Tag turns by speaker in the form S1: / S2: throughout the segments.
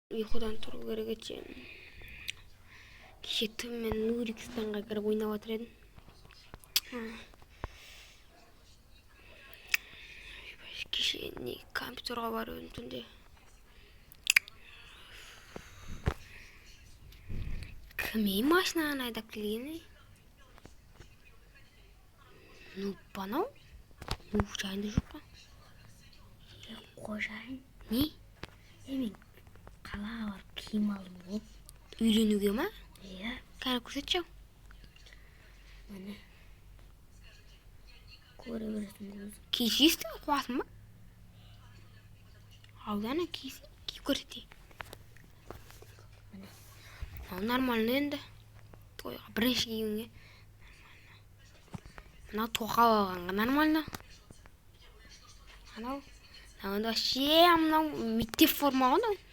S1: Ұйқыдан тұру керек еді. Кеше түнімен Нурикстанға кіріп ойнап жатыр едім. Кеше не компьютерға барып едім түнде. Кім ей машинаны айдап келген ей? Ну, анау? Ну, жайында жоқ па?
S2: Қожайын.
S1: Не?
S2: Мен қалаға барып киім алдым ғой.
S1: Үйленуге ма?
S2: Иә.
S1: Кәне, көрсетші.
S2: Міне. Көре бересің өзің.
S1: Кисесің бе, қуасың ба? Алдана кисей, киіп көрсетейін.
S2: Міне.
S1: Мынау нормально енді. Тойға бірінші киюіңе. Мынау тоқал алғанға нормально. Анау, мынау енді вообще мынау мектеп форма ғой мынау.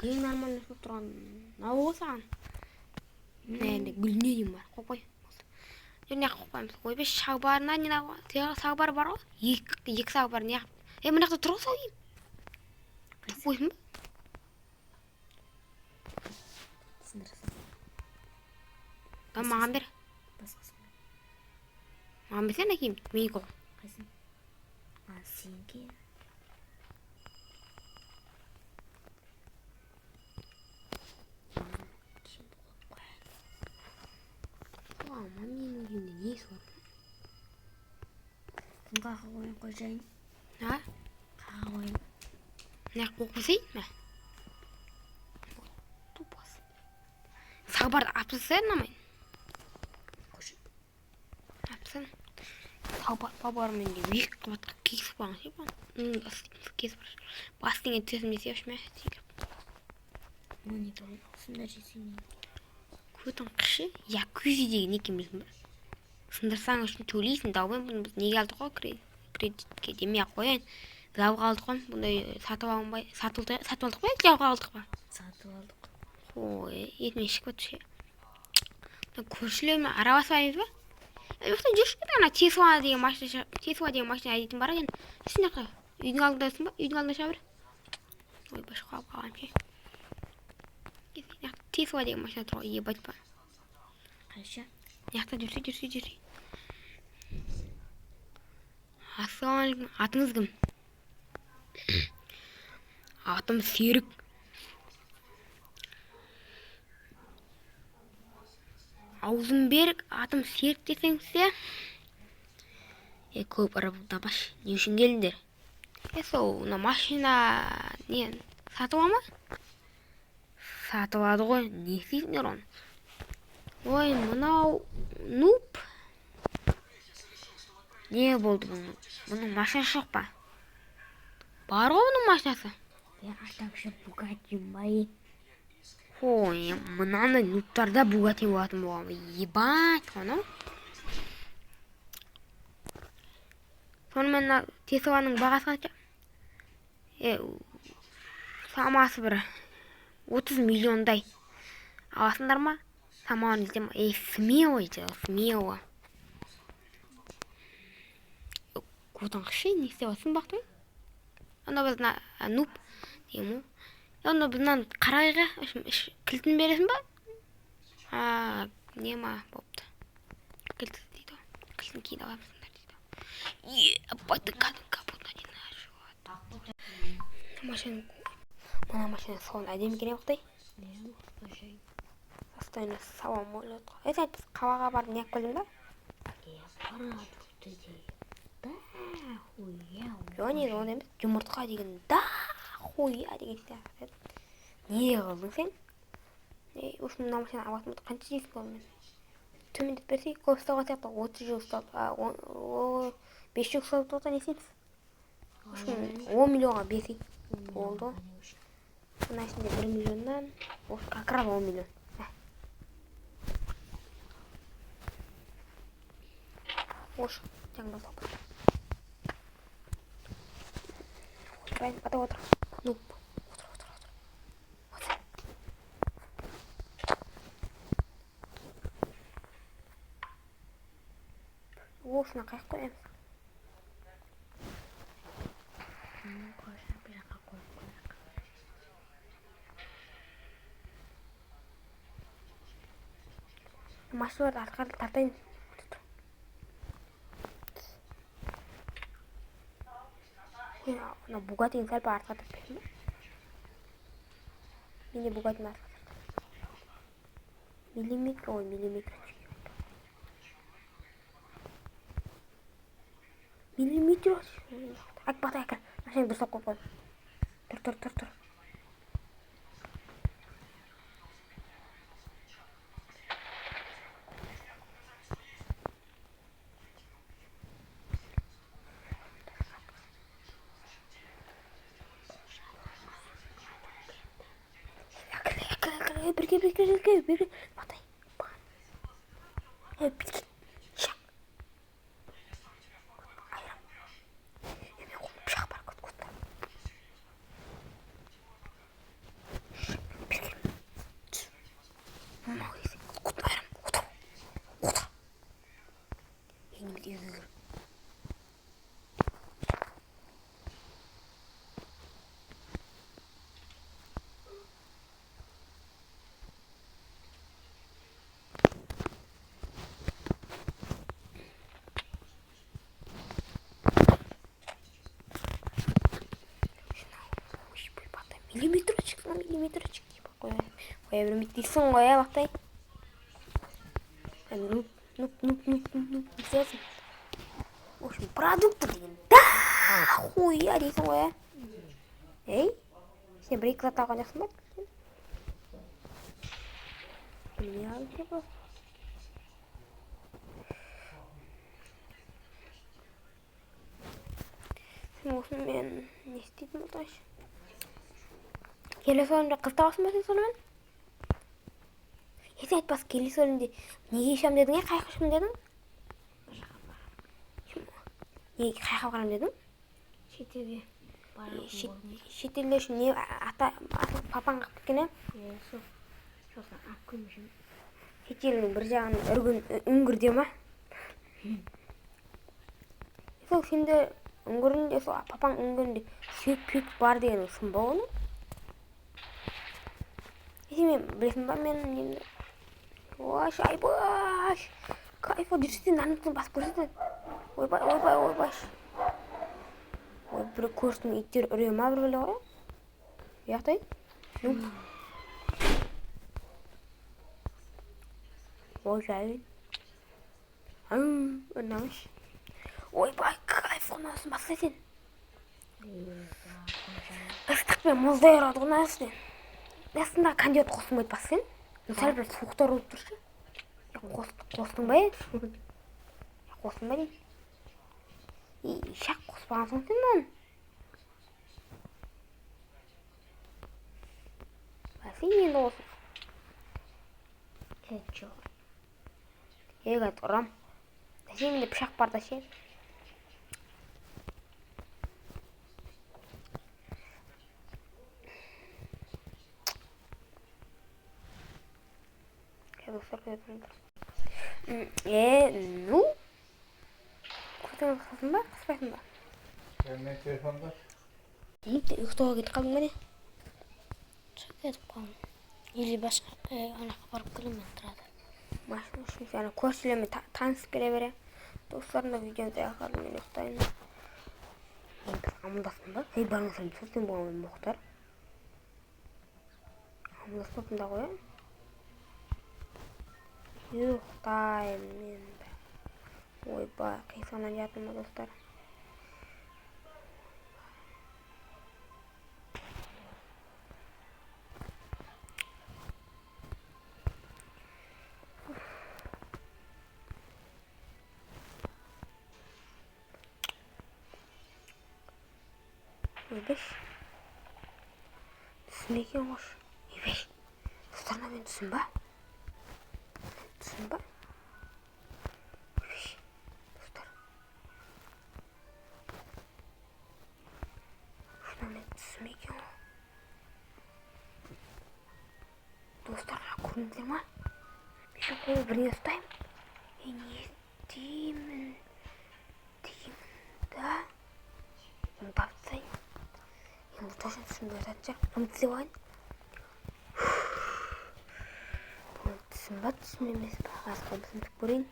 S1: Ең нормально болып тұрған мынау ғой саған. Мына енді гүліне дейін бар. Қойып қой. Жоқ, мына жаққа қойып қоямыз. Ойбай, шалбарына не шалбар бар ғой. Екі шалбар не. Е, мына жақта тұр ғой сол киім. Қойсын ба?
S2: Сындырасың.
S1: Ба, маған бер.
S2: Басқасын.
S1: Маған берсene ана киім. Менікі ғой.
S2: Қайсың? А, сенікі. Киімді қойып қояйын.
S1: Ама менің киімде несі бар?
S2: Кім қаға қояйын, қожайын?
S1: А?
S2: Қаға қояйын.
S1: Мына жаққа қойып қойсай, мә. Тупос. Шалбарды алып тастасай ұнамайды.
S2: Қожайын.
S1: Алып тастадым. Шалбар бармен де екі қабатқа кигізіп қойған ше бұны. Кесіп бар. Бас деген түсесің десе, мә, секіріп.
S2: Монитор сындар жесең.
S1: Көтің қышы, якузи деген не екенін білесің ба? Сындырсаң үшін төлейсің, даумен бұны біз неге алдық қой, кредитке демей ақ қояйын. Жалға алдық қой, бұндай сатып алынбай, сатылды, сатып алдық па, жалға алдық па?
S2: Сатып алдық.
S1: Ой, етіме ішіп кетті ше. Мына көршілермен араласпаймыз ба? Е, жоқта жүрші кет, ана Тесла деген машина Тесла деген машина айдайтын бар екен. Жүрсін жақта. Үйдің алдындасың ба? Үйдің алдында шыға бер. Ойбай, шығып қалғанмын ше. Тесла деген машина тұр ғой, ебать па.
S2: Қайша?
S1: Мына жақта жүрсе, жүрсе, жүрсе. Ассалаумағалейкум. Атыңыз кім? Атым Серік. Аузым берік, атым Серік десең ше. Е, көп ырылдамашы. Не үшін келдіңдер? Е, сол, мына машина не сатып ала ма? Сатып алады ғой. Не істейсіңдер оны? Ой, мынау нуб. Не болды бұның? Бұның машинасы жоқ па? Бар ғой бұның машинасы.
S2: Е, атамшы Бугатти ма?
S1: Ой, мынандай нубтарда Бугатти болатын болған. Ебать, анау. Сонымен мына Тесланың бағасы қанша? Е, шамасы бір 30 миллиондай. Аласыңдар ма? Самауын іздем. Ей, смело іздеу, смело. Көтің қышы, не істеп жатсың бақтың? Онда біз мына, нуб деймін ғой. Онда біз мынаны қарайық, в общем, кілтін бересің ба? А, не ма, болыпты. Кілт дейді ғой. Кілтін кейін аласыңдар дейді. Е, баты капотына дейін ашып. Машина, мына машина салон әдемі екен, Бақтай.
S2: Иә, қожайын.
S1: Состояние салон ойлап отыр. Е, сен біз қалаға барып не алып келдің ба?
S2: Е, продукты дейді. Да, хуя.
S1: Жоқ, негізі ондай емес. Жұмыртқа деген да, хуя деген сияқты. Не қылдың сен? Е, осы мына машина алатын болдық. Қанша жейсің онымен? Төмендетіп берсек, көп ұстауға сияқты. 30 жыл ұсталды. А, он, о, 5 жыл ұсталып тұрса не істейміз? В общем, 10 миллионға берсек болды. Мына ішінде 1 миллионнан, о, как раз 10 миллион. Мә. Ош, жаңбыр тауып. Отырайын, ата отыр. Нуб. Отыр, отыр, отыр. Отыр. Осыны қайық қоямыз. Машиналарды артқа тартайын. Ана Бугаттині сәл пәл артқа тартпайсың ба? Мен де Бугаттині артқа тартамын. Миллиметр, ой, миллиметр. Миллиметр. Ак, бақтай, әкір. Машинаны дұрыстап қойып қойдым. Тұр, тұр, тұр, тұр. Бірге, бірге, бірге, бірге. Бақтай. Біткен. Шақ. Айрам. Мен қолымда пышақ бар, кот, кот. Бірге. Мынау кезде. Кот, айрам. Отыр. Отыр. Енді үйге кір. Миллиметрочек, миллиметрочек деп қоя бермейді дейсің ғой, ә, Бақтай. Нуп, нуп, нуп, нуп, нуп, нуп, істейсің. В общем, продукты деген да хуя дейсің ғой, ә. Ей, сен бір екі зат алған жоқсың ба? Білмей қалдым деп просто. Сен осымен не істейтін болдың? Келесі өлімде қыз табасың ба сен сонымен? Сен айтпас, келесі өлімде неге ұшамын дедің, е? Қай жаққа ұшамын дедің? Неге қай жаққа барамын дедің?
S2: Шетелге барамын.
S1: Шетелде үшін не ата папаң қылып кеткен, е?
S2: Иә, сол. Сосын алып келмешім.
S1: Шетелдің бір жағын үргін үңгірде ма? Сол сенде үңгірінде, сол папаң үңгірінде сүйек пүйек бар деген шын ба оның? Сен мен білесің ба мен немді? Ой, айбаш! Кайф, жүрсең нанымды басып көрсетеді. Ойбай, ойбай, ойбай. Ой, бір көршінің иттері үре ма бір бөле ғой? Ұяқтай? Ну. Ой, жай. Ұнамыш. Ойбай, кайф, ұнасын басқа сен. Ыстық пен мұздай ұрады ғой мына Астында кондиот қостың ба айтпас сен? Сәл бір суықтар болып тұршы. Қостың ба, е? Қостың ба деймін. Шақ қоспағансың сен мынаны. Бәсе енді осы.
S2: Хедшот.
S1: Егер ұрам. Бәсе менде пышақ бар да ше. Ну? Көтіңді қысасың ба, қыспайсың ба?
S3: Мен телефонда.
S1: Ұйықтауға кетіп қалдың ба не?
S2: Кетіп қалдым. Или басқа анақа барып келемін мен тұрады.
S1: Машина үшін ана көршілермен танысып келе бере. Достарым да видеоны аяқтадым, мен ұйықтайын. Мен біз амандастым ба? Ей, бармасам сол сен болған Мұхтар. Амандаспаппын да ғой, Ұйықтаймын енді. Ойбай, қисығынан жатырмын достар. Ойбай. Түсім екен ғой. Ойбай. Достар, мына мен түсім ба? Түсім ба? Ойбай. Достар. Мына мен түсім екен ғой. Достар, көрдіңіздер ма? Мен еще қолы бірдеңе ұстаймын. Е, не істеймін? Деймін да. Оны тапсайын. Енді точно түсімді айтатын шығар. Оны тізеп алайын. Бұл түсім ба, түсім емес па? Аз қолымды сындырып көрейін.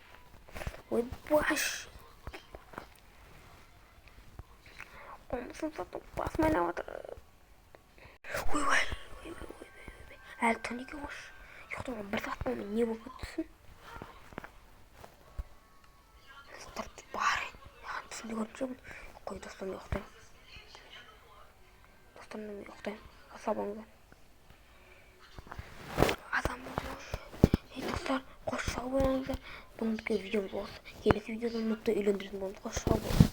S1: Ойбаш, қолымды сындырып, басым айналып жатыр. Ойбай, ойбай, ойбай, әлі түн екен ғой. Ұйықтауға бір сағат болмай не болып кетті? Достар, бар, маған түсімде көріп жүрмін. Қой, достар, мен ұйықтаймын. Достар, мен ұйықтаймын. Сау болыңыздар. Азан болды. Ей, достар, қош, сау болыңыздар. Бүгінгі видеомыз осы. Келесі видеода нубты үйлендіретін боламыз. Қош, сау болыңыздар.